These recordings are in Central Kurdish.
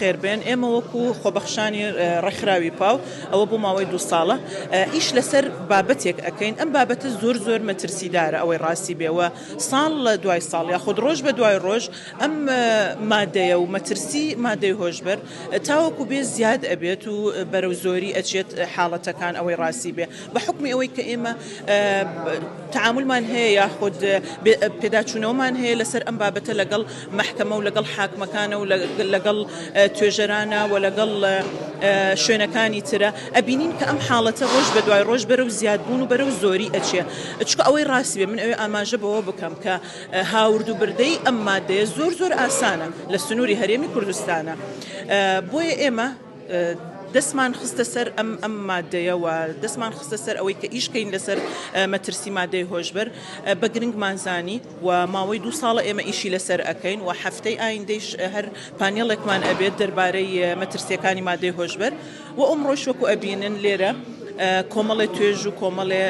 بەخێربێن، ئێمە وەکو خۆبەخشانی ڕێکخراوی پاو ئەوە بۆ ماوەی دوو ساڵە ئیش لەسەر بابەتێک ئەکەین، ئەم بابەتە زۆر زۆر مەترسیدارە ئەوەی ڕاستی بێ و ساڵ لە دوای ساڵ یاخود ڕۆژ بە دوای ڕۆژ ئەم مادەیە و مەترسی مادەی هۆشبەر تاوەکو بێ زیاد ئەبێت و بەرەو زۆری ئەچێت حاڵەتەکان ئەوەی ڕاستی بێ بە حوکمی ئەوەی کە ئێمە تەعامولمان هەیە یاخود پێداچوونەوەمان هەیە لەسەر ئەم بابەتە لەگەڵ مەحکەمە و لەگەڵ حاکمەکانە و لەگەڵ توێژەرانە و لەگەڵ شوێنەکانی ترە ئەبینین کە ئەم حاڵەتە ڕۆژ بە دوای ڕۆژ بەرەو زیادبوون و بەرەو زۆری ئەچێ چونکە ئەوەی ڕاستی بێ من ئەوێ ئاماژە بەوە بکەم کە هاورد و بردەی ئەم مادەیە زۆر زۆر ئاسانە لە سنووری هەرێمی کوردستانە بۆیە ئێمە دەستمان خستە سەر ئەم ئەم مادەیە و دەستمان خستە سەر ئەوەی کە ئیش کەین لەسەر مەترسی مادەی هۆشبەر بە گرنگمان زانی و ماوەی دوو ساڵە ئێمە ئیشی لەسەر ئەکەین و هەفتەی ئایندەیش هەر پانێڵێکمان ئەبێت دەربارەی مەترسیەکانی مادەی هۆشبەر و ئەمڕۆش وەکو ئەبینن لێرە کۆمەڵێ توێژ و کۆمەڵێ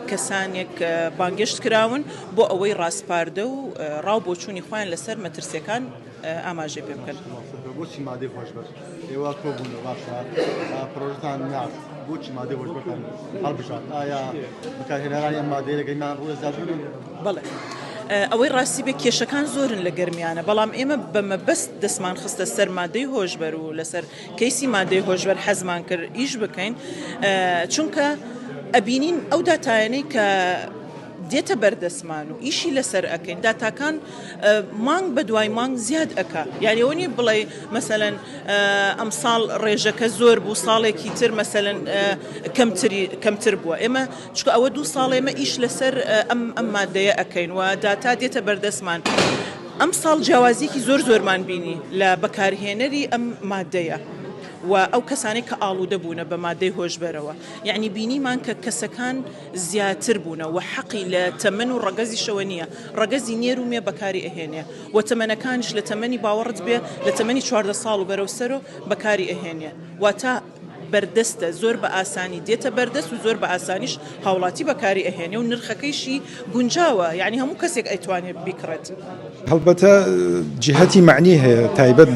کەسانێک بانگێشت کراون بۆ ئەوەی ڕاسپاردە و ڕاو بۆچوونی خۆیان لەسەر مەترسیەکان ئاماژەی پێ بکەن. بۆچی مادەی هۆشبەر؟ ئێوە کۆبوونەوە باشە پرۆژەتان نارد بۆچی مادەی هۆشبەرتان هەڵبژارد؟ ئایا بەکارهێنەرانی ئەم مادەیە لە گەرمیان ڕوو لە زیادبوونە؟ بەڵێ ئەوەی ڕاستی بێ کێشەکان زۆرن لە گەرمیانە بەڵام ئێمە بە مەبەست دەستمان خستە سەر مادەی هۆشبەر و لەسەر کەیسی مادەی هۆشبەر حەزمان کرد ئیش بکەین چونکە ئەبینین ئەو داتایانەی کە دێتە بەردەستمان و ئیشی لەسەر ئەکەین داتاکان مانگ بە دوای مانگ زیاد ئەکا یاری ئەوە نیە بڵێ مەسەلەن ئەمساڵ ڕێژەکە زۆر بوو ساڵێکی تر مەسەلەن کەمتری کەمتر بووە ئێمە چونکە ئەوە دوو ساڵ ئێمە ئیش لەسەر ئەم ئەم مادەیە ئەکەین و داتا دێتە بەردەستمان ئەمساڵ جیاوازیەکی زۆر زۆرمان بینی لە بەکارهێنەری ئەم مادەیە و ئەو کەسانەی کە ئاڵوودە بوونە بە مادەی هۆشبەرەوە یعنی بینیمان کە کەسەکان زیاتر بوونە وە حەقی لە تەمەن و ڕەگەزیشەوە نییە ڕەگەزی نێر و مێ بەکاری ئەهێنێ وە تەمەنەکانیش لە تەمەنی باوەڕت بێ لە تەمەنی 14 ساڵ و بەرەو سەرۆ بەکاری ئەهێنێ واتە بەردەستە زۆر بە ئاسانی دێتە بەردەست و زۆر بە ئاسانیش هاوڵاتی بەکاری ئەهێنێ و نرخەکەیشی گونجاوە یانی هەموو کەسێک ئەیتوانێ بیکڕێت. هەڵبەتە جیهەتی مەعنی هەیە تایبەت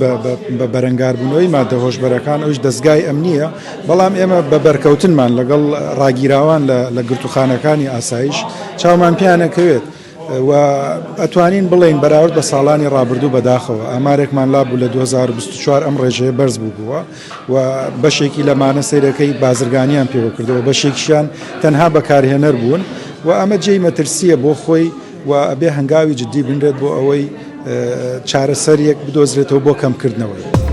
بە بەرەنگاربوونەوەی مادە هۆشبەرەکان ئەویش دەزگای ئەمنییە، بەڵام ئێمە بە بەرکەوتنمان لەگەڵ ڕاگیراوان لە گرتووخانەکانی ئاسایش چاومان پێیان ئەکەوێت و ئەتوانین بڵێین بەراورد بە ساڵانی ڕابردوو بەداخەوە ئامارێکمان لابوو لە 2024 ئەم ڕێژەیە بەرز بووبووە و بەشێکی لەمانە سەیرەکەی بازرگانیان پێوە کردەوە بەشێکیشیان تەنها بەکارهێنەر بوون و ئەمە جێی مەترسییە بۆ خۆی و ئەبێ هەنگاوی جدی بنرێت بۆ ئەوەی چارەسەریەک بدۆزرێتەوە بۆ کەمکردنەوەی.